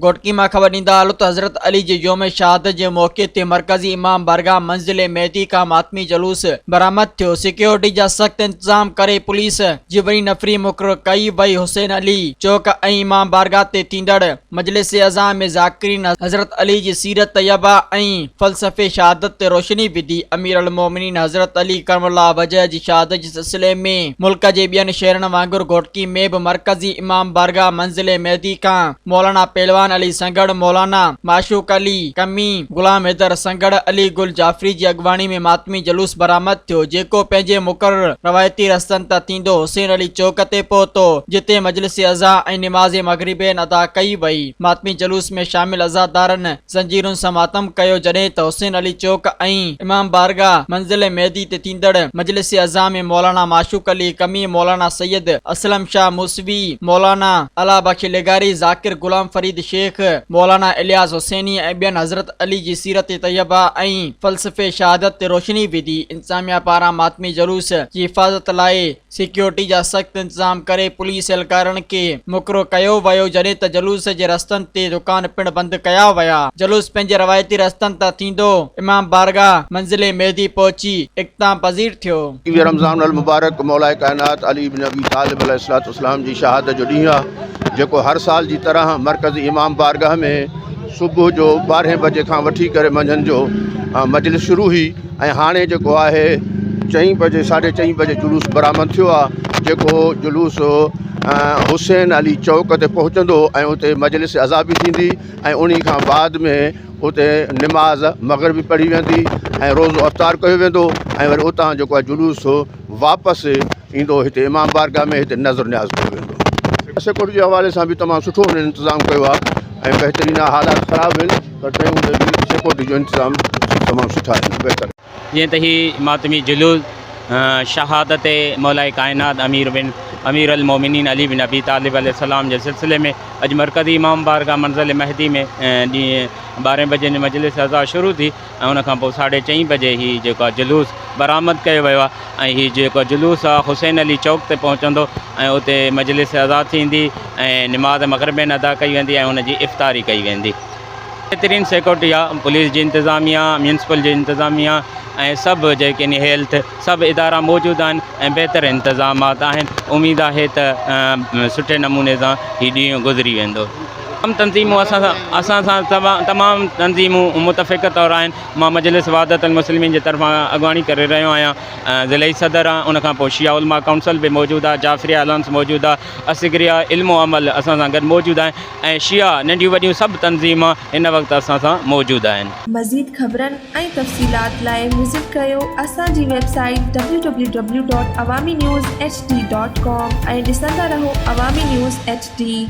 گهوٽڪي مان خبر ڏيندا هلو ته حضرت علي جي يوم شهادت جي موقعي تي مرڪزي امام بارگاهه منزل مهدي کان ماتمي جلوس برآمد ٿيو، سيڪيورٽي جا سخت انتظام ڪري پوليس جي وڏي نفري مقرر ڪئي وئي، حسين علي چوڪ ۽ امام بارگاهه تي ٿيندڙ مجلس عزا ۾ ذاڪرين حضرت علي جي سيرت طيبه ۽ فلسفي شهادت تي روشني وڌي، امير المومنين حضرت علي ڪرم الله وجهه جي شهادت جي سلسلي ۾ ملڪ جي ٻين شهرن وانگر گهوٽڪي ۾ به مرڪزي امام بارگاهه منزل مهدي کان مولانا پهلوان علي سنگهڙ، مولانا معشوق علي قمي، غلام حيدر سنگهڙ، علي گل جعفري جي اڳواڻي ۾ ماتمي جلوس برآمد ٿيو، جيڪو پنهنجي مقرر روايتي رستن تان ٿيندو حسين علي چوڪ تي پهتو، جتي مجلس عزا ۽ نماز مغربين ادا ڪئي وئي. ماتمي جلوس ۾ شامل عزادارن زنجيرن سان ماتم ڪيو جڏهن ته حسين علي چوڪ ۽ امام بارگاهه منزل مهدي تي ٿيندڙ مجلس عزا ۾ مولانا معشوق علي قمي، مولانا سيد اسلم شاهه موسوي، مولانا الله بخش لغاري، ذاڪر غلام فريد شيخ، مولانا الياس حسيني ۽ ٻين حضرت علي جي سيرت طيبه ۽ فلسفي شهادت تي روشني وڌي. انتظاميا پاران ماتمي جلوس جي حفاظت لاء سيڪيورٽي جا سخت انتظام ڪري پوليس اهلڪارن کي مقرر ڪيو ويو جڏهن ته جلوس جي رستن تي دڪان پڻ بند ڪيا ويا جلوس پنهنجي روايتي رستن تان ٿيندو امام بارگاهه منزل مهدي پهچي اختتام پذير ٿيو. 21 رمضان المبارڪ مولائي ڪائنات علي بن ابي طالب عليه الصلوة والسلام جي شهادت جو ڏينهن آهي جيڪو هر سال جي طرح مرڪزي امام بارگاهه ۾ صبح جو ٻارهين بجي کان وٺي ڪري منجهند جو مجلس شروع هئي ۽ هاڻي جيڪو آهي چئين بجي ساڍي چئين بجي جلوس برآمد ٿيو آهي جيڪو جلوس حسين علي چوڪ تي پهچندو ۽ اتي مجلس عزا به ٿيندي ۽ انهي کان بعد ۾ اتي نماز مغرب به پڙهي ويندي ۽ روزو افطار ڪيو ويندو ۽ وري اتان جيڪو آهي جلوس واپس ايندو هتي امام بارگاهه ۾ هتي نذر نياز ڪيو ويندو. سيڪورٽي جي حوالي سان به تمام سٺو هنن انتظام ڪيو آهي ۽ بهترين آهي حالات خراب آهن پر تنهن هوندي به سيڪيورٽي جو انتظام تمام سٺا آهن بهتر. جيئن ته هي ماتمي جلوس شهادت مولائي ڪائنات امير بن امير المومنين علي بن ابي طالب عليه السلام جي سلسلي ۾ اڄ مرڪزي امام بارگاهه منزل مهدي ۾ ڏينهن ٻارهين بجي مجلس عزا شروع ٿي ۽ ان کان پوء ساڍي چئين بجي هي جيڪو آهي جلوس برآمد ڪيو ويو آهي ۽ هي جيڪو جلوس آهي حسين علي چوڪ تي پهچندو ۽ اتي مجلس عزا ٿيندي ۽ نماز مغربين ادا ڪئي ويندي ۽ ان جي افطاري ڪئي ويندي. بهترين سيڪيورٽي آهي پوليس جي انتظاميا ميونسپل جي انتظاميا ۽ سڀ جيڪي آهن هيلٿ سڀ ادارا موجود آهن ۽ بهتر انتظامات آهن اميد آهي ته سٺي نموني سان هي ڏينهن گذري ويندو. تمام تنظيمون اسان سان اسان سان تمام تنظيمون متفق طور آهن مان مجلس وحدت المسلمين جي طرفان اڳواڻي ڪري رهيو آهيان ضلعي صدر آهيان ان کان پوء شيعه علماء ڪائونسل به موجود آهي جعفريه الائنس موجود آهي اصغريه علم و عمل اسان سان گڏ موجود آهن ۽ شيعه ننڍيون وڏيون سڀ تنظيمان هن وقت اسان سان موجود آهن. مزيد خبرن ۽ تفصيلات لاء وزٽ ڪريو اسان جي website W W W dot Awami news H D dot com ۽ ڏسندا رهو عوامي نيوز ايڇ ڊي.